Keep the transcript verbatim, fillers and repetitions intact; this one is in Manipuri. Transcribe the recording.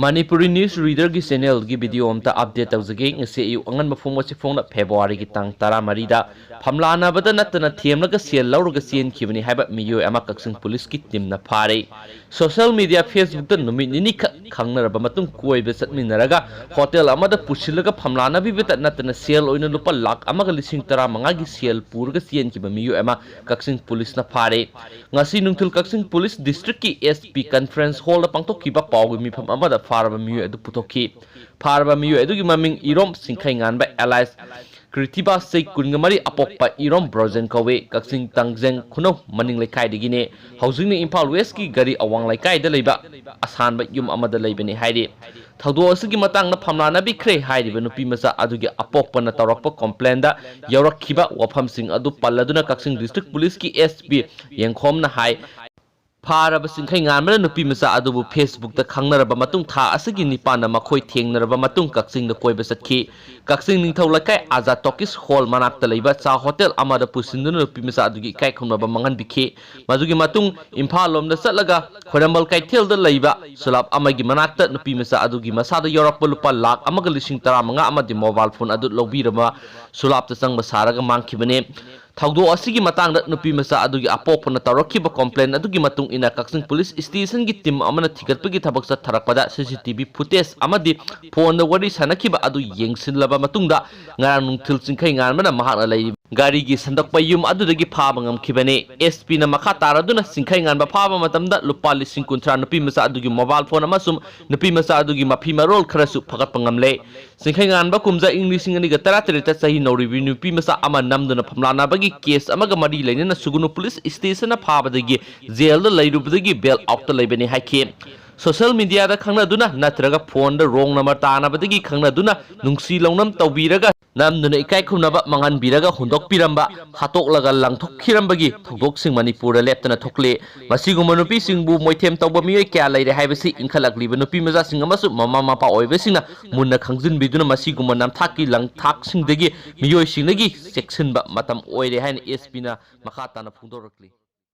ꯃꯅꯤꯄꯨꯔꯤ ꯅ꯭ꯌꯨꯁ ꯔꯤꯗꯔꯒꯤ ꯆꯦꯅꯦꯜꯒꯤ ꯚꯤꯗꯤꯑꯣ ꯑꯝꯇ ꯑꯞꯗꯦꯠ ꯇꯧꯖꯒꯦ꯫ ꯉꯁꯤ ꯑꯌꯨꯛ ꯑꯉꯟꯕ ꯄꯨꯡ ꯑꯁꯤ ꯐꯣꯡꯅ ꯐꯦꯕ꯭ꯔꯨꯋꯥꯔꯤꯒꯤ ꯇꯥꯡ ꯇꯔꯥꯃꯔꯤꯗ ꯐꯝꯂꯥꯅꯕꯗ ꯅꯠꯇꯅ ꯊꯦꯝꯂꯒ ꯁꯦꯜ ꯂꯧꯔꯒ ꯆꯦꯟꯈꯤꯕꯅꯤ ꯍꯥꯏꯕ ꯃꯤꯑꯣꯏ ꯑꯃ ꯀꯛꯆꯤꯡ ꯄꯨꯂꯤꯁꯀꯤ ꯇꯤꯝꯅ ꯐꯥꯔꯦ꯫ ꯁꯣꯁꯤꯌꯦꯜ ꯃꯤꯗꯤꯌꯥ Facebookꯇ ꯅꯨꯃꯤꯠ ꯅꯤꯅꯤꯈꯛ ꯈꯪꯅꯔꯕ ꯃꯇꯨꯡ ꯀꯣꯏꯕ ꯆꯠꯃꯤꯟꯅꯔꯒ ꯍꯣꯇꯦꯜ ꯑꯃꯗ ꯄꯨꯁꯤꯜꯂꯒ ꯐꯝꯂꯥꯅꯕꯤꯕꯇ ꯅꯠꯇꯅ ꯁꯦꯜ ꯑꯣꯏꯅ ꯂꯨꯄꯥ ꯂꯥꯈ ꯑꯃꯒ ꯂꯤꯁꯤꯡ ꯇꯔꯥꯃꯉꯥꯒꯤ ꯁꯦꯜ ꯄꯨꯔꯒ ꯆꯦꯟꯈꯤꯕ ꯃꯤꯑꯣꯏ ꯑꯃ ꯀꯛꯆꯤꯡ ꯄꯨꯂꯤꯁꯅ ꯐꯥꯔꯦ꯫ ꯉꯁꯤ ꯅꯨꯡꯊꯤꯜ ꯀꯛꯆꯤꯡ ꯄꯨꯂꯤꯁ ꯗꯤꯁꯇ꯭ꯔꯤꯛꯀꯤ SP conference hallꯗ ꯄꯥꯡꯊꯣꯛꯈꯤꯕ ꯄꯥꯎꯒꯤ ꯃꯤꯐꯝ ꯑꯃꯗ ꯐꯥꯔꯕ ꯃꯤꯑꯣꯏ ꯑꯗꯨ ꯄꯨꯊꯣꯛꯈꯤ꯫ ꯐꯥꯔꯕ ꯃꯤꯑꯣꯏ ꯑꯗꯨꯒꯤ ꯃꯃꯤꯡ ꯏꯔꯣꯝ ꯁꯤꯡꯈꯩꯉꯥꯟꯕ alias ꯀ꯭ꯔꯤꯇꯤꯕꯥ, ꯆꯍꯤ ꯀꯨꯟꯒ ꯃꯔꯤ, ꯑꯄꯣꯛꯄ ꯏꯔꯣꯝ ꯕ꯭ꯔꯣꯖꯦꯟ ꯀꯧꯏ꯫ ꯀꯛꯆꯤꯡ ꯇꯥꯡꯖꯦꯡ ꯈꯨꯅꯧ ꯃꯅꯤꯡ ꯂꯩꯀꯥꯏꯗꯒꯤꯅꯤ꯫ ꯍꯧꯖꯤꯛꯅ ꯏꯝꯐꯥꯜ ꯋꯦꯁꯀꯤ ꯒꯥꯔꯤ ꯑꯋꯥꯡ ꯂꯩꯀꯥꯏꯗ ꯂꯩꯕ ꯑꯁꯥꯟꯕ ꯌꯨꯝ ꯑꯃꯗ ꯂꯩꯕꯅꯤ ꯍꯥꯏꯔꯤ꯫ ꯊꯧꯗꯣꯛ ꯑꯁꯤꯒꯤ ꯃꯇꯥꯡꯗ ꯐꯝꯂꯥꯅꯕꯤꯈ꯭ꯔꯦ ꯍꯥꯏꯔꯤꯕ ꯅꯨꯄꯤ ꯃꯆꯥ ꯑꯗꯨꯒꯤ ꯑꯄꯣꯛꯄꯅ ꯇꯧꯔꯛꯄ complainꯗ ꯌꯥꯎꯔꯛꯈꯤꯕ ꯋꯥꯐꯝꯁꯤꯡ ꯑꯗꯨ ꯄꯜꯂꯗꯨꯅ ꯀꯛꯆꯤꯡ ꯗꯤꯁꯇ꯭ꯔꯤꯛ ꯄꯨꯂꯤꯁꯀꯤ SP ꯌꯦꯡꯈꯣꯝꯅ ꯍꯥꯏ, ꯐꯥꯔꯕ ꯁꯤꯡꯈꯩ ꯉꯥꯟꯕꯅ ꯅꯨꯄꯤ ꯃꯆꯥ ꯑꯗꯨꯕꯨ Facebookꯇ ꯈꯪꯅꯔꯕ ꯃꯇꯨꯡ ꯊꯥ ꯑꯁꯤꯒꯤ ꯅꯤꯄꯥꯟꯗ ꯃꯈꯣꯏ ꯊꯦꯡꯅꯔꯕ ꯃꯇꯨꯡ ꯀꯛꯆꯤꯡꯗ ꯀꯣꯏꯕ ꯆꯠꯈꯤ꯫ ꯀꯛꯆꯤꯡ ꯅꯤꯡꯊꯧ ꯂꯩꯀꯥꯏ ꯑꯥꯖꯥꯗ ꯇꯣꯀꯤꯁ ꯍꯣꯜ ꯃꯅꯥꯛꯇ ꯂꯩꯕ ꯆꯥ ꯍꯣꯇꯦꯜ ꯑꯃꯗ ꯄꯨꯁꯤꯟꯗꯨꯅ ꯅꯨꯄꯤ ꯃꯆꯥ ꯑꯗꯨꯒꯤ ꯏꯀꯥꯏ ꯈꯨꯝꯅꯕ ꯃꯥꯡꯍꯟꯕꯤꯈꯤ꯫ ꯃꯗꯨꯒꯤ ꯃꯇꯨꯡ ꯏꯝꯐꯥꯜ ꯂꯣꯝꯗ ꯆꯠꯂꯒ ꯈ꯭ꯋꯥꯏꯔꯝꯕꯟ ꯀꯩꯊꯦꯜꯗ ꯂꯩꯕ ꯁꯨꯂꯥꯞ ꯑꯃꯒꯤ ꯃꯅꯥꯛꯇ ꯅꯨꯄꯤ ꯃꯆꯥ ꯑꯗꯨꯒꯤ ꯃꯁꯥꯗ ꯌꯥꯎꯔꯛꯄ ꯂꯨꯄꯥ ꯂꯥꯈ ꯑꯃꯒ ꯂꯤꯁꯤꯡ ꯇꯔꯥꯃꯉꯥ ꯑꯃꯗꯤ mobile phone ꯑꯗꯨ ꯂꯧꯕꯤꯔꯕ ꯁꯨꯂꯥꯞꯇ ꯆꯪꯕ ꯁꯥꯔꯒ ꯃꯥꯡꯈꯤꯕꯅꯤ꯫ ꯊꯧꯗꯣꯛ ꯑꯁꯤꯒꯤ ꯃꯇꯥꯡꯗ ꯅꯨꯄꯤ ꯃꯆꯥ ꯑꯗꯨꯒꯤ ꯑꯄꯣꯛꯄꯅ ꯇꯧꯔꯛꯈꯤꯕ complain ꯑꯗꯨꯒꯤ ꯃꯇꯨꯡ ꯏꯟꯅ ꯀꯛꯆꯤꯡ ꯄꯨꯂꯤꯁ stationꯒꯤ team ꯑꯃꯅ ꯊꯤꯒꯠꯄꯒꯤ ꯊꯕꯛ ꯆꯠꯊꯔꯛꯄꯗ CCTV footage ꯑꯃꯗꯤ phoneꯗ ꯋꯥꯔꯤ ꯁꯥꯟꯅꯈꯤꯕ ꯑꯗꯨ ꯌꯦꯡꯁꯤꯜꯂꯕ ꯃꯇꯨꯡꯗ ꯉꯔꯥꯡ ꯅꯨꯡꯊꯤꯜ ꯁꯤꯡꯈꯩ ꯉꯥꯟꯕꯅ ꯃꯍꯥꯛꯅ ꯂꯩꯔꯤꯕ ꯒꯥꯔꯤꯒꯤ ꯁꯟꯗꯣꯛꯄ ꯌꯨꯝ ꯑꯗꯨꯗꯒꯤ ꯐꯥꯕ ꯉꯝꯈꯤꯕꯅꯤ꯫ SPꯅ ꯃꯈꯥ ꯇꯥꯔꯗꯨꯅ ꯁꯤꯡꯈꯩ ꯉꯥꯟꯕ ꯐꯥꯕ ꯃꯇꯝꯗ ꯂꯨꯄꯥ ꯂꯤꯁꯤꯡ ꯀꯨꯟꯊ꯭ꯔꯥ, ꯅꯨꯄꯤ ꯃꯆꯥ ꯑꯗꯨꯒꯤ mobile phone ꯑꯃꯁꯨꯡ ꯅꯨꯄꯤ ꯃꯆꯥ ꯑꯗꯨꯒꯤ ꯃꯐꯤ ꯃꯔꯣꯜ ꯈꯔꯁꯨ ꯐꯒꯠꯄ ꯉꯝꯂꯦ꯫ ꯁꯤꯡꯈꯩ ꯉꯥꯟꯕ ꯀꯨꯝꯖꯥ ꯏꯪ ꯂꯤꯁꯤꯡ ꯑꯅꯤꯒ ꯇꯔꯥꯇꯔꯦꯠꯇ ꯆꯍꯤ ꯅꯧꯔꯤꯕꯤ ꯅꯨꯄꯤ ꯃꯆꯥ ꯑꯃ ꯅꯝꯗꯨꯅ ꯐꯝꯂꯥꯅꯕꯒꯤ case ꯑꯃꯒ ꯃꯔꯤ ꯂꯩꯅꯅ ꯁꯨꯒꯨꯅꯨ ꯄꯨꯂꯤꯁ stationꯅ ꯐꯥꯕꯗꯒꯤ ꯖꯦꯜꯗ ꯂꯩꯔꯨꯕꯗꯒꯤ bail outꯇ ꯂꯩꯕꯅꯤ ꯍꯥꯏꯈꯤ꯫ Social mediaꯗ ꯈꯪꯅꯗꯨꯅ ꯅꯠꯇ꯭ꯔꯒ phoneꯗ wrong number ꯇꯥꯅꯕꯗꯒꯤ ꯈꯪꯅꯗꯨꯅ ꯅꯨꯡꯁꯤ ꯂꯧꯅꯝ ꯇꯧꯕꯤꯔꯒ ꯅꯝꯗꯨꯅ ꯏꯀꯥꯏ ꯈꯨꯝꯅꯕ ꯃꯥꯡꯍꯟꯕꯤꯔꯒ ꯍꯨꯟꯗꯣꯛꯄꯤꯔꯝꯕ, ꯍꯥꯠꯇꯣꯛꯂꯒ ꯂꯪꯊꯣꯛꯈꯤꯔꯝꯕꯒꯤ ꯊꯧꯗꯣꯛꯁꯤꯡ ꯃꯅꯤꯄꯨꯔꯗ ꯂꯦꯞꯇꯅ ꯊꯣꯛꯂꯤ꯫ ꯃꯁꯤꯒꯨꯝꯕ ꯅꯨꯄꯤꯁꯤꯡꯕꯨ ꯃꯣꯏꯊꯦꯝ ꯇꯧꯕ ꯃꯤꯑꯣꯏ ꯀꯌꯥ ꯂꯩꯔꯦ ꯍꯥꯏꯕꯁꯤ ꯏꯟꯈꯠꯂꯛꯂꯤꯕ ꯅꯨꯄꯤ ꯃꯆꯥꯁꯤꯡ ꯑꯃꯁꯨꯡ ꯃꯃꯥ ꯃꯄꯥ ꯑꯣꯏꯕꯁꯤꯡꯅ ꯃꯨꯟꯅ ꯈꯪꯖꯤꯟꯕꯤꯗꯨꯅ ꯃꯁꯤꯒꯨꯝꯕ ꯅꯝꯊꯥꯛꯀꯤ ꯂꯪꯊꯥꯛꯁꯤꯡꯗꯒꯤ ꯃꯤꯑꯣꯏꯁꯤꯡꯗꯒꯤ ꯆꯦꯛꯁꯤꯟꯕ ꯃꯇꯝ ꯑꯣꯏꯔꯦ ꯍꯥꯏꯅ SPꯅ ꯃꯈꯥ ꯇꯥꯅ ꯐꯣꯡꯗꯣꯔꯛꯂꯤ꯫